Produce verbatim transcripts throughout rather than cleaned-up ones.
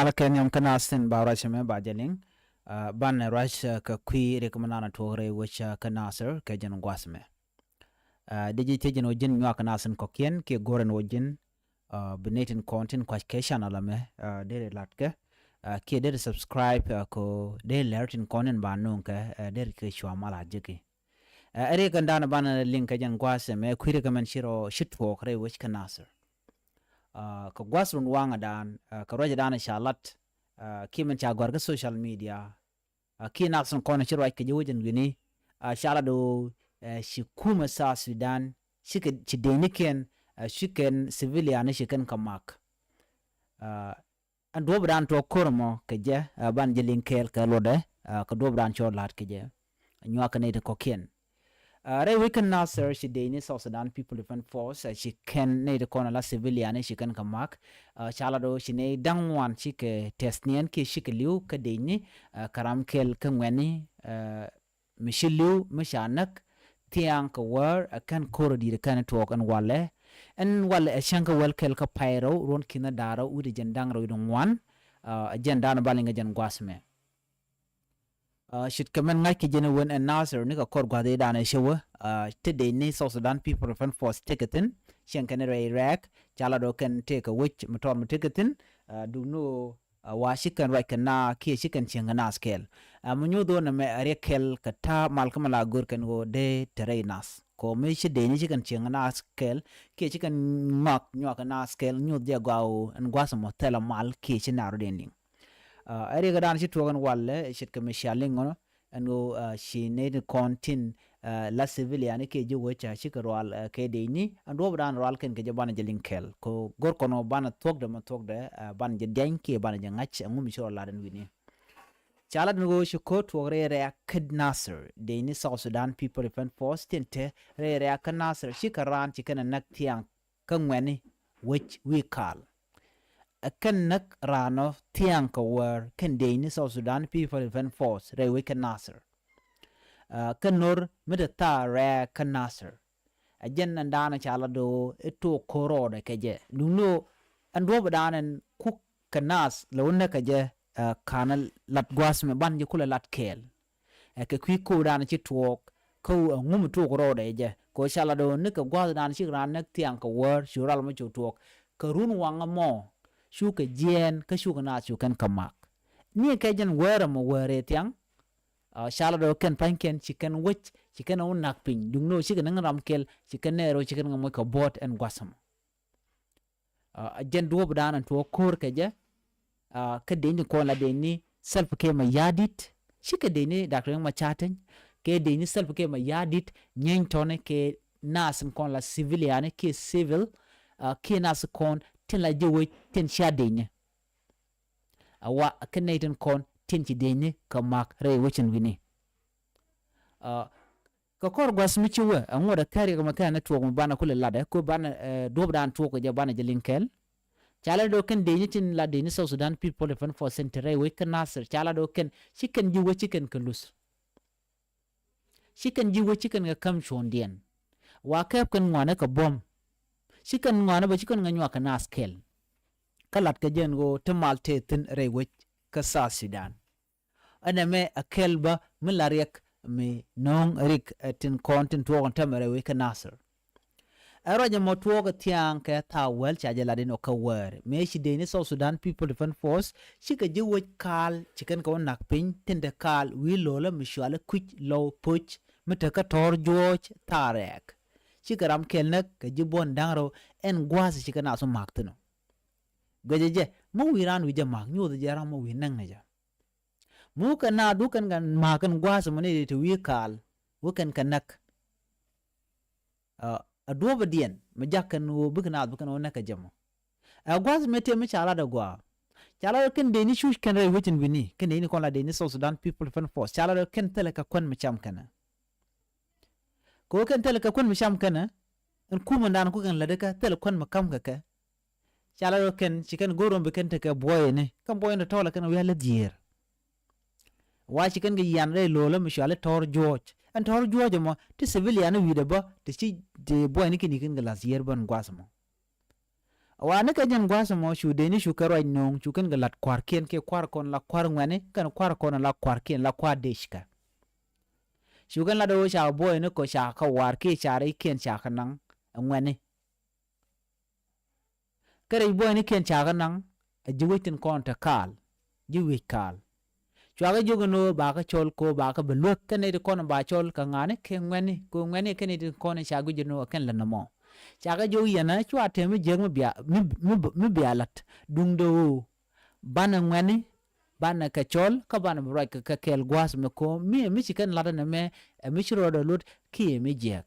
Ala kɛ nhiam kä Nasir ba ruac mɛ ba jɛ liŋ. Banɛ ruac kɛ kui̱ rik mi nanɛ tuɔk rɛy wec kä Nasir kɛ jɛn gua̱th mɛ. Dee ji̱ thiec jɛn ɣöö ji̱n nyuak kä Nasir kɔ̱kiɛn kiɛ go̱r ɛn ɣöö ji̱n bi nɛy tin kɔn tin kua̱c kɛ channel ɛmɛ deri latkɛ kiɛ deri subscribe kɛ dee lɛr tin kɔn in ba no̱o̱ŋ kɛ deri kɛ cua mal a ji̱ki. Ɛ ri kɛn dan banɛ liŋ kɛ jɛn gua̱a̱th ɛmɛ kui̱ ri kɛ mɛn ci rɔ ci tuɔɔk rɛy wec kä Nasir. Kɛ gua̱a̱th run waŋɛ dan kɛ ruac dan ca lat kiɛ mɛn ca gɔ̱a̱r kä social media kiɛ nak sin kɔn ci ruac kɛ jɛ wec ɛn wi̱ni ca lat do̱ ci kumɛ South Sudan ci kɛ ci dee ni kɛn ci kɛn civilian ci kɛn kɛ mak. Ɛn duɔ̱ɔ̱p dan tuɔɔk ko̱r ɛmɔ kɛ jɛ ban jɛ liŋ kɛɛl kɛ luɔtdɛ kɛ duɔ̱ɔ̱p dan cɔɔl la̱t kɛ jɛ nyuak kɛ nɛy ti kɔ̱kiɛn. Rɛy wec kä Nasir ci dee ni South Sudan People Defense Force ci kɛn nɛy ti kɔn ala civilian ci kɛn kɛ mak ca la do̱ ci nɛy da̱ŋ ŋuan ci kɛ tɛth niɛn kiɛ ci kɛ li̱w kä dee ni kɛ ram kɛl kä ŋuɛni mi ci li̱w mi ca näk thiaŋ kɛ wäär ɛ kɛn ko̱r di̱i̱t kɛn tuɔɔk ɛn walɛ. Ɛn walɛ ɛ cäŋ kä wäl kɛl kä pay rɛw ruɔ̱n ki̱n da̱a̱r rɛw wi̱cdɛ jɛn da̱ŋ rɛw wi̱cdɛ ŋuan. Ɛ jɛn da̱a̱n baliŋ kɛ jɛn gua̱th mɛ. Ce̱tkɛ mɛn ŋa̱c kɛ jɛn wen ɛn Nasir ni kɛ kɔr gua̱th i̱ da̱a̱n ɛ cä wä te dee ni South Sudan People Defense Force tekɛ thi̱n cieŋ kɛn rɛy rɛɛk ca la do̱ kɛn tekɛ wec mi tɔr mi tekɛ thi̱n. Duk ni ɣöö wa ci kɛn ruac kɛ na kiɛ ci kɛn cieŋ kɛ nath kɛɛl. Ɛ mi nyoth ɣöö nɛmɛ ɛ riɛk kɛl kɛ ta̱a̱ mal kä mi la go̱r kɛn ɣöö dee te rɛy nath kɛ ɣöö mi ci dee ni ci kɛn cieŋ kɛ nath kɛɛl kiɛ ci kɛn ŋɔak nyuak kɛ nath kɛɛl nyoth jɛ gɔaa ɣöö ɛn gua̱th ɛmɔ thilɛ mal kiɛ ci na rɔ̱diɛn liŋ. Ɛ riɛk kɛ dan ci tuɔɔk ɛn walɛ ce̱tkɛ mi cia liŋ ɣɔnɔ ɛn ɣöö ci nɛy ti kɔn tin la civilian kiɛ ji̱ wec ca cikɛ rual kɛ dee ni ɛn duɔ̱ɔ̱p dan rual kɛn kɛ jɛ banɛ jɛ liŋ kɛɛl kɛ ɣöö go̱r kɔn ɣöö banɛ thuɔ̱kdɛ mɛ thuɔ̱kdɛ banɛ jɛ diany kiɛ banɛ jɛ ŋa̱c ɛŋu mi ci rɔ lat ɛn wi̱ni. Ca lat ɛn ɣöö ci ko̱r tuɔɔk rɛy rɛ̈ɛ̈k kä Nasir dee ni South Sudan People Defense Force tin te rɛy rɛ̈ɛ̈k kä Nasir cikɛ raan ci kɛn ɛ näk thiaŋ kä ŋuɛ̈ni wec wi̱i̱ kaal. Ɛ kɛn näk raan ɔ thia̱a̱ŋ kɛ wäär kɛn dee ni South Sudan People Defense Force rɛy wec kä Nasir. Kä no̱r mi te thaar rɛɛk kä Nasir. Ɛ jɛn ɛn daanɔ ca la do̱o̱ i̱ to̱o̱k ko̱r rɔɔdɛ kɛ jɛ duŋni ɣöö ɛn duɔ̱ɔ̱p daanɔ ɛn kuk kɛ naath la wä näk kɛ jɛ. Ka̱n lat gua̱a̱th mɛ ban jɛ kulɛ lat kɛɛl. Ɛ kɛ kui̱ ko̱o̱dan ci tuɔɔk kä ɣöö ɛŋu mi tuɔɔk rɔɔdɛ jɛ kɛ ɣöö ca lat ɣöö ni kɛ gua̱a̱thdan cik raan näk thiaŋ kɛ wäär cu ral mi cu tuɔɔk kɛ run waŋä mɔ. Cukɛ jiɛɛn kä cukɛ naath cu kɛn kɛ mak ni kɛ jɛn wäär ɛmɔ wäär ëë thiaŋ. Ca lat ɣöö kɛn pa̱nykiɛn ci kɛn wec ci kɛn ɛ wä nak piny duŋni ɣöö cikɛ näŋ ram kɛl ci kɛn nɛɛr ɣöö ci kɛn kɛ moc kɛ buɔ̱ɔ̱t ɛn gua̱th ɛmɔ. Ɛ jɛn duɔ̱ɔ̱pdan ɛn tuɔɔk ko̱r kɛ jɛ kä dee ni kɔn la dee ni Salva Kiir Mayardit cikɛ dee ni Doctor Riek Machar Teny kɛ dee ni Salva Kiir Mayardit nyɛny tɔni kɛ naath in kɔn la civilian kiɛ civil kiɛ naath kɔn tin la ji̱ wec tin cia dee ni. Ɛ wa kä nɛy tin kɔn tin ci dee ni kɛ mak rɛy wecin wi̱ni. Kɛ kɔr gua̱th mi ci wä ɛ ŋuɔ̱t ɛ kɛ̈r yɛ kɛ mɛ kɛ̈n ni tuɔɔk mi banɛ kulɛ latdɛ ko banɛ duɔ̱pdan tuɔɔk kɛ jɛ banɛ jɛ liŋ kɛl. Ca lɛ do̱ kɛn dee ni tin la dee ni South Sudan People Defense Force Center rɛy wec kä Nasir ca lɛ do̱ kɛn ci kɛn ji̱ wec ci kɛn kɛ luth. Ci kɛn ji̱ wec ci kɛn kɛ käm cuɔ̱ɔ̱ŋdiɛn. Wa kɛp kɛn ŋuanɛ kɛ buɔ̱m. Ci kɛn ŋuanɛ bä ci kɛn kɛ nyuak kɛ naath kɛl. Kä lat kɛ jɛn ɣöö ti mal tëë thi̱n rɛy wec kä South Sudan. Ɛn ɛmɛ ɛ kɛl bä mi la riɛk mi no̱o̱ŋ rik ɛ tin kɔn tin tuɔɔk ɛn tämɛ rɛy wec kä Nasir. Ɛ ruac ɛmɔ tuɔɔk ɛ thia̱a̱ŋ kɛ thaak wäl ca jɛ lat in ɔ kä wäär mëë ci dee ni South Sudan People Defense Force cikɛ ji̱ wec kaal ci kɛn kɛ wä nak piny tin te kaal wi̱i̱ lo̱lä mi cuali kui̱c lɔw poc mi te kä tɔ̱r juɔ̱ɔ̱c thaak rɛɛk. Cikɛ ram kɛl näk kɛ ji̱ buɔ̱n da̱ŋ rɛw ɛn gua̱a̱th ci kɛ naath wä ma̱a̱k thi̱n ɔ. Guɛcɛ jɛ mi wi̱i̱ raan wi̱i̱ jɛ ma̱a̱k nyothɛ jɛ ram mi wi̱i̱ näŋnɛ jɛ. Mi wä kɛn naath wä kɛn kɛ ma̱a̱k kɛn gua̱a̱th ɛmɔ ni te wi̱i̱ kaal wä kɛn kɛ näk. Ɛ duɔ̱ɔ̱pdiɛn mi jak kɛn ɣöö bikɛ naath bikɛn ɣöö näk kɛ jɛ mɔ. Ɛ gua̱a̱th mëë tëë mi ca lat ɛ gɔaa. Ca lat ɛ kɛn dee ni cuc kɛn rɛy wec in wi̱ni kɛn dee ni kɔn la dee ni South Sudan People Defense Force ca lat ɛ kɛn thilɛ kɛ kuän mi cam kɛnɛ. Kɛ ɣöö kɛn thilɛ kɛ kuän mi cam kɛnɛ ɛn kumändan ku kɛn lätdä kɛ thilɛ kuän mi ka̱m kɛ kɛ. Ca la rɔ kɛn ci kɛn go̱o̱r ɣän bi kɛn tekɛ buɔyɛni kɛn buɔyɛni tɔ̱ la kɛn wi̱i̱ a lät yiëër. Wa ci kɛn kɛ yian rɛy lo̱o̱lä mi cuali tɔ̱r juɔ̱ɔ̱c ɛn tɔ̱r juɔ̱ɔ̱c ɛmɔ ti civilian wi̱i̱dɛ bä ti ci ti buɔyɛni kɛn i̱ kɛn kɛ la̱th yiëër bän gua̱th ɛmɔ. Wa ni kɛ jɛn gua̱a̱th ɛmɔ cu dee ni cu kɛ ruac no̱o̱ŋ, cu kɛn kɛ la̱t kua̱rkiɛn kiɛ kua̱r kɔn la kua̱r ŋuɛ̈ni kɛn kua̱r kɔn la kua̱rkiɛn la kua̱r dec kɛ. Cu kɛn la̱t ɣöö ca buɔyni kɔ ca kɛ wa̱a̱r kiɛ ca rɛykiɛn ca kɛ naŋ ɛ ŋuɛ̈ni. Kä rɛy buɔynikiɛn ca kɛ naŋ ɛ ji̱ wec tin kɔn te kaal, ji̱ wi̱c kaal. Cua kɛ jiök ɛn ɣöö ba kɛ cɔl kɛ ɣöö ba kɛ bɛ luäk kɛn nɛy ti kɔn ba cɔl kɛ ŋa̱ni kɛ ŋuɛ̈ni kɛ ŋuɛ̈ni kɛn nɛy ti kɔn ca guic ɛn ɣöö ɛ kɛn lät nɔmɔ. Ca kɛ jiök yɛn ɛ cua tɛm mi jiäk mi bia mi mi mi bia la̱t duundɛ ɣöö banɛ ŋuɛ̈ni banɛ kɛ cɔl kä banɛ bi ruac kɛ kɛ kɛɛl gua̱a̱th mi ko̱o̱m mi ɛ mi ci kɛn la̱t ɛn ɛmɛ ɛ mi ci rɔɔdɛ lot kiɛ mi jiɛɛk.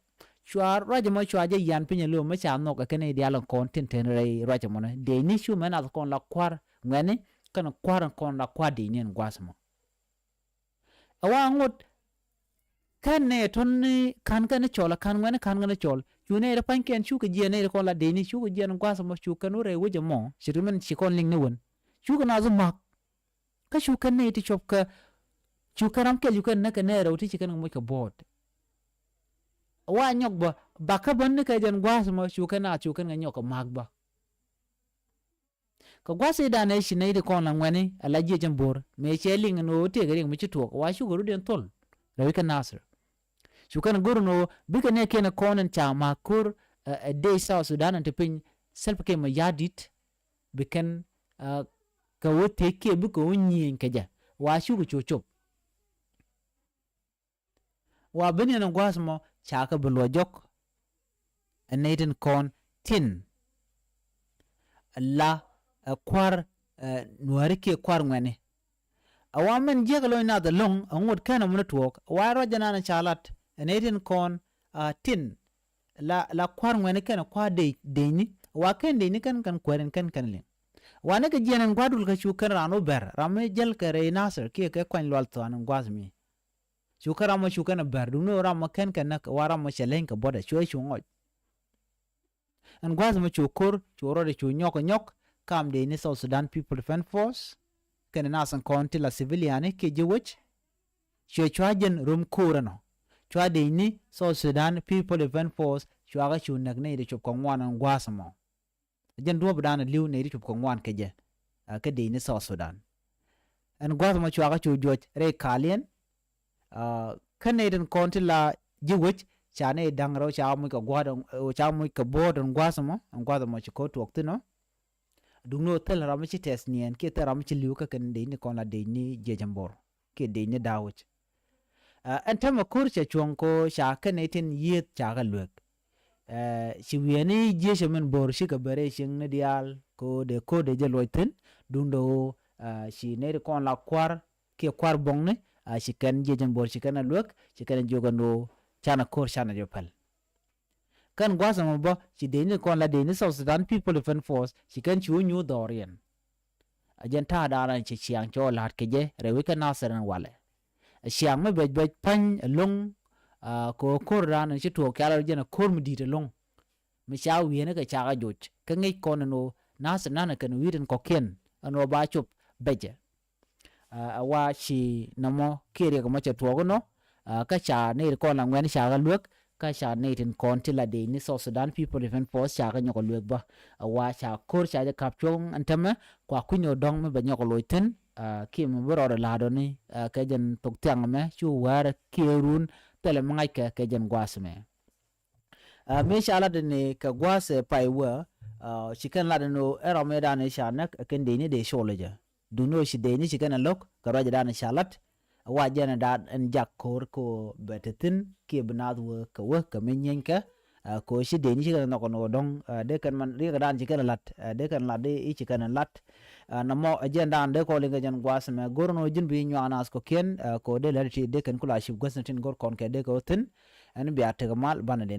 Cua ruac ɛmɔ cua jɛ yian piny ɛ lo̱o̱m mi ca nhɔk ɛ kɛn i̱ diaal in kɔn tin ten rɛy ruac ɛmɔnɛ dee ni cu mɛ nath kɔn la kua̱r ŋuɛ̈ni kɛn kua̱r in kɔn la kua̱r dee ni ɛn gua̱a̱th ɛmɔ. Ɛ wa ŋot kɛn nɛ tɔn ni ka̱n kɛn cɔl ɛ ka̱n ŋuɛ̈ni ka̱n kɛn cɔl cu nɛ rɛ pa̱ny kɛn cu kɛ jiɛn nɛ rɛ kɔn la dee ni cu kɛ jiɛn gua̱a̱th ɛmɔ cu kɛn wä rɛy wec ɛmɔ ci ri mɛn ci kɔn liŋ ni wen. Cu kɛ nath mak kä cu kɛn nɛ ti cuɔp kɛ cu kɛn ram kɛl cu kɛn nɛ kɛ nɛ rɛw ti ci kɛn kɛ moc kɛ buɔɔt. Wa nyɔk bä bakä bän ni kɛ jɛn gua̱a̱th mɔ cu kɛn a cu kɛn kɛ nyɔk kɛ ma̱a̱k bä. Kɛ gua̱a̱th i̱ danɛ ci nɛy ti kɔn la ŋuɛ̈ni ala jiɛc ɛn bo̱r mëë cɛ liŋ ɛn ɣöö tëëkɛ riɛk mi ci tuɔɔk wa cukɛ rut ɛn thol rɛw ikɛ Nasir. Cu kɛn go̱r ɛn ɣöö bikɛ nɛɛkiɛn ɛ kɔn ɛn ca ma̱a̱k ko̱r ɛ dec South Sudan ɛn te piny Salva Kiir Mayardit bi kɛn kɛ wä tëëk kiɛ bikɛ wä nyiëëny kɛ jɛ wa cukɛ cu cop. Wa ben yɛn in gua̱a̱th mɔ ca kɛ bi luɔc jɔk ɛ nɛy tin kɔn tin la ɛ kua̱r ɛ nuääri kiɛ kua̱r ŋuɛ̈ni. A wa mɛn jiäk ɛ lo̱ny nath ɛlɔ̱ŋ ɛ ŋot kɛn ɛmɔ ni tuɔɔk ɛ wa ruac jɛ nan ɛ ca lat ɛ nɛy tin kɔn a tin la la kua̱r ŋuɛ̈ni kɛn ɛ kua̱r dec decni ɛ wa kɛn decni kɛn kɛn kuɛɛr in kɛn kɛn liŋ. Wa ni kɛ jiɛn in gua̱a̱r dul kɛ cu kɛn raan wä bɛr ram mi jäl kɛ rɛy Nasir kiɛ kɛ kuany lual thuan in gua̱a̱th mi. Cu kɛ ram mɔ cu kɛn a bɛr duŋni ɣöö ram mɔ kɛn kɛ näk wa ram mɔ cɛ leny kɛ buɔ̱tdɛ cuɛ cu ŋɔc. Ɛn gua̱a̱th mɔ cu ko̱r cu rɔɔdɛ cu nyɔk kɛ nyɔk kam dee ni South Sudan People Defense Force kɛn nath in kɔn ti la civilian kiɛ ji̱ wec. Cuɛ cua jɛn rom ko̱r ɛnɔ cua dee ni South Sudan People Defense Force cua kɛ cu näk nɛy ti cop kɛ ŋuan ɛn gua̱a̱th mɔ. Jɛn duɔ̱ɔ̱pdan li̱w nɛy ti cop kɛ ŋuan kɛ jɛ kä dec ni South Sudan. Ɛn gua̱a̱th mɔ cuakä cu juɔc rɛy kaliɛn kä nɛy tin kɔn ti la ji̱ wec ca nɛy da̱ŋ rɛw ca muc kɛ gua̱a̱th ca muc kɛ buɔ̱ɔ̱t ɛn gua̱a̱th mɔ ɛn gua̱a̱th mɔ ci ko̱ tuɔɔk thi̱n ɔ. Duŋni ɣöö thil ram mi ci tɛth niɛɛn kiɛ thil ram mi ci li̱w kä kɛn dec ni kɔn la dec ni jiɛc ɛn bo̱r kiɛ dec ni da̱a̱ wec. Ɛn täämɛ ko̱r cɛ cuɔ̱ŋ ko ca kɛn nɛy tin yiëëth ca kɛ luek. Ci wi̱i̱ ɛn i̱ jiecä min bo̱r cikɛ ben rɛy cieŋni diaal ko dee ko̱r dee jɛ luɔc thi̱n duundɛ ɣöö ci nɛy ti kɔn la kua̱r kiɛ kua̱r buɔ̱ŋni ci kɛn jiecä min bo̱r ci kɛn a luek ci kɛn a jiök ɛn ɣöö canɛ ko̱r canɛ jɛ päl. Kɛn gua̱a̱th ɛmɔ bä ci dee ni kɔn la dee ni South Sudan People Defense Force ci kɛn ci wä nyuur dhɔriɛn. A jɛn ta̱a̱ da̱a̱n ci ciaŋ cɔ la̱t kɛ jɛ rɛw i̱ kɛ Nasir ɛn walɛ. A ciaŋ mi bɛc bɛc pa̱ny ɛlɔ̱ŋ kɛ ɣöö ko̱r da̱a̱n ci tuɔɔk kial rɔ jɛn a ko̱r mi di̱i̱t ɛlɔ̱ŋ. Mi ca wi̱i̱ni kɛ cakɛ joc kä ŋi̱c kɔn ɛn ɣöö Nasir nanɛ kɛn wi̱i̱t ɛn kɔ̱kiɛn ɛn ɣöö ba cop bɛcɛ. A wa ci nɔmɔ kiɛ riɛk ɛmɔ cɛ tuɔɔk inɔ kä ca nɛy ti kɔn la ŋuɛ̈ni ca kɛ luek kä ca nɛy tin kɔn ti la dec ni South Sudan People Defense Force ca kɛ nyɔk kɛ luek bä. A wa ca ko̱r ca jɛ ka̱p cuɔ̱ŋ ɛn täämɛ kua kui̱ny ɔ dɔ̱ŋ mi bɛ nyɔk kɛ loc thi̱n kiɛ mi bi rɔɔdɛ la̱a̱dɔni kɛ jɛn thok thiaŋ ɛmɛ cu wäärɛ kiɛ run thilɛ mi ŋa̱ckɛ kɛ jɛn gua̱a̱th ɛmɛ. Mëë ca lat ni kɛ gua̱a̱th ɛ pay wä ci kɛn lat ni ɛ rɔm ëëdan ëë ca näk ɛ kɛn dec ni dee col ɛ jɛ. Duŋni ɣöö ci dec ni ci kɛn ɛ lo̱k kɛ ruacdan ca lat. Ɛ wa jɛn ɛ da̱a̱n ɛn jak ko̱r kɛ ɣöö bɛ te thi̱n kiɛ bi naath wee kɛ wee kɛ mi nyieeny kɛ. Kɛ ɣöö ci dec ni ci kɛn ɛ nhɔk ɛn ɣöö dɔ̱ŋ dee kɛn man riɛkdan ci kɛn ɛ la̱t dee kɛn la̱t i̱ ci kɛn ɛ la̱t. Nɔmɔ ɛ jɛn da̱a̱n dee kɔɔl in kɛ jɛn gua̱a̱th ɛmɛ go̱r ɛn ɣöö ji̱n bi nyuak naath kɔ̱kiɛn kɛ ɣöö dee lät ti dee kɛn kula cip guäth ni tin go̱r kɔn kɛ dee kɛ ɣöö thi̱n. Ɛn bia tek mal banɛ dee